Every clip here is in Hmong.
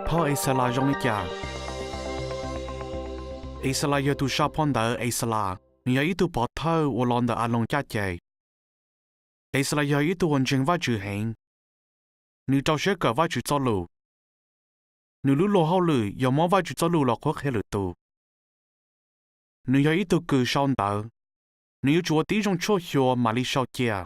Phau Exalas zoo li cas? Exalas yog tus sau phau ntawv Exalas, nws yog ib tug pov thawj uas los ntawm Aloos caj ces. Exalas yog ib tug uas ntseeg Vajtswv heev, nws rau siab kawm Vajtswv Txojlus. Nws lub luag hauj lwm yog muab Vajtswv Txojlus los qhuab qhia lwm tus. Nws yog ib tug kws sau ntawv, nws yuav tsum ua tib zoo tshuaj xyuas mam li sau cia.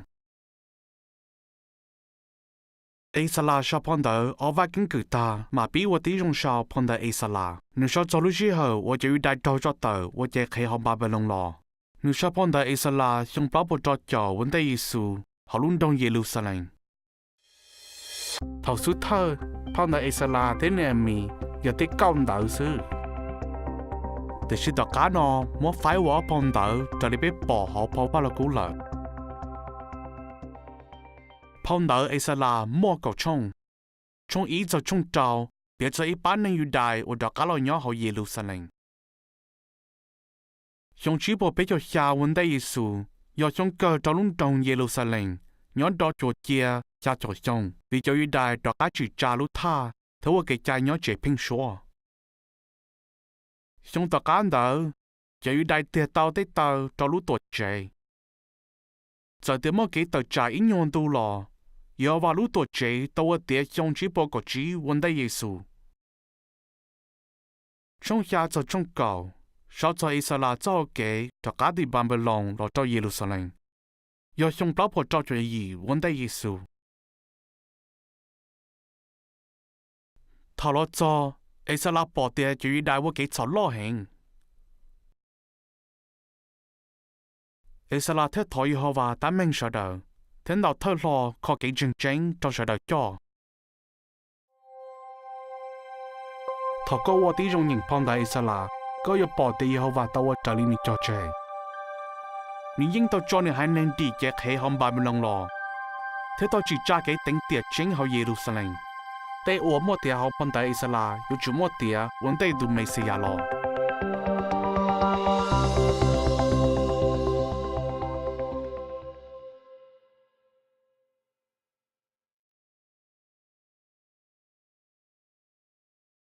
Exalas sau phau ntawv ob vaj keeb kwm tag mam pib ua tib zoo sau phau ntawv Exalas. Nws sau txog lub sij hawm uas cov Yudais raug tso tawm ua cev qhev hauv Npanpiloos los. Nws sau phau ntawv Exalas xyoo plaub puas rau caum ua ntej Yexus hauv lub nroog Yeluxalees. Thaum xub thawj, phau ntawv Exalas thiab Nehemis yog tej kauj ntawv xwb, tiam sis tom qab no muab faib ua ob phau ntawv raws li peb pom hauv phau Vajluskub lawm. Phau ntawv Exalas muaj kaum tshooj, tshooj ib txog tshooj rau piav txog ib pab neeg Yudais uas rov qab los nyob hauv Yeluxalees. Xyoo tsib puas peb caug xya ua ntej Yexus yog xyoo kawg rau lub nroog Yeluxalees nyob do cuas cia xya caum xyoo vim cov Yudais rov qab tsim tsa lub thaj thiab ua kev cai nyob tsev pheeb suab. Xyoo tom qab ntawd, cov Yudais tiag tau tej taw rau lub Tuamtsev. Txawm tias muaj kev tawm tsam ib nyuag ntu los, Yehauvas lub Tuamtsev tau ua tiav xyoo tsib puas kaum tsib ua ntej Yexus. Tshooj xya txog tshooj kaum sau txog Exalas txoj hau kev rov qab tim Npanpiloos los rau Yeluxalees, yog xyoo plaub puas rau caum yim ua ntej Yexus. Thaum los txog, Exalas pom tias cov Yudais ua kev txhaum loj heev. Exalas thiaj thov Yehauvas tab meeg sawv daws thiab ntaus thawj hlo kho kev ntseeg tseeb rau sawv daws coj. Thaum koj ua tib zoo nyeem phau ntawv Exalas, koj yuav pom tias Yehauvas tau ua raws li nws cog tseg. Nws yeej tau tso nws haiv neeg dim cev qhev hauv Npanpiloos los, thiab tau tsim tsa kev teev tiam tseeb hauv Yeluxalees. Tej uas muaj tiav hauv phau ntawv Exalas yuav tsum muaj tiav ua ntej tus Mexiyas los.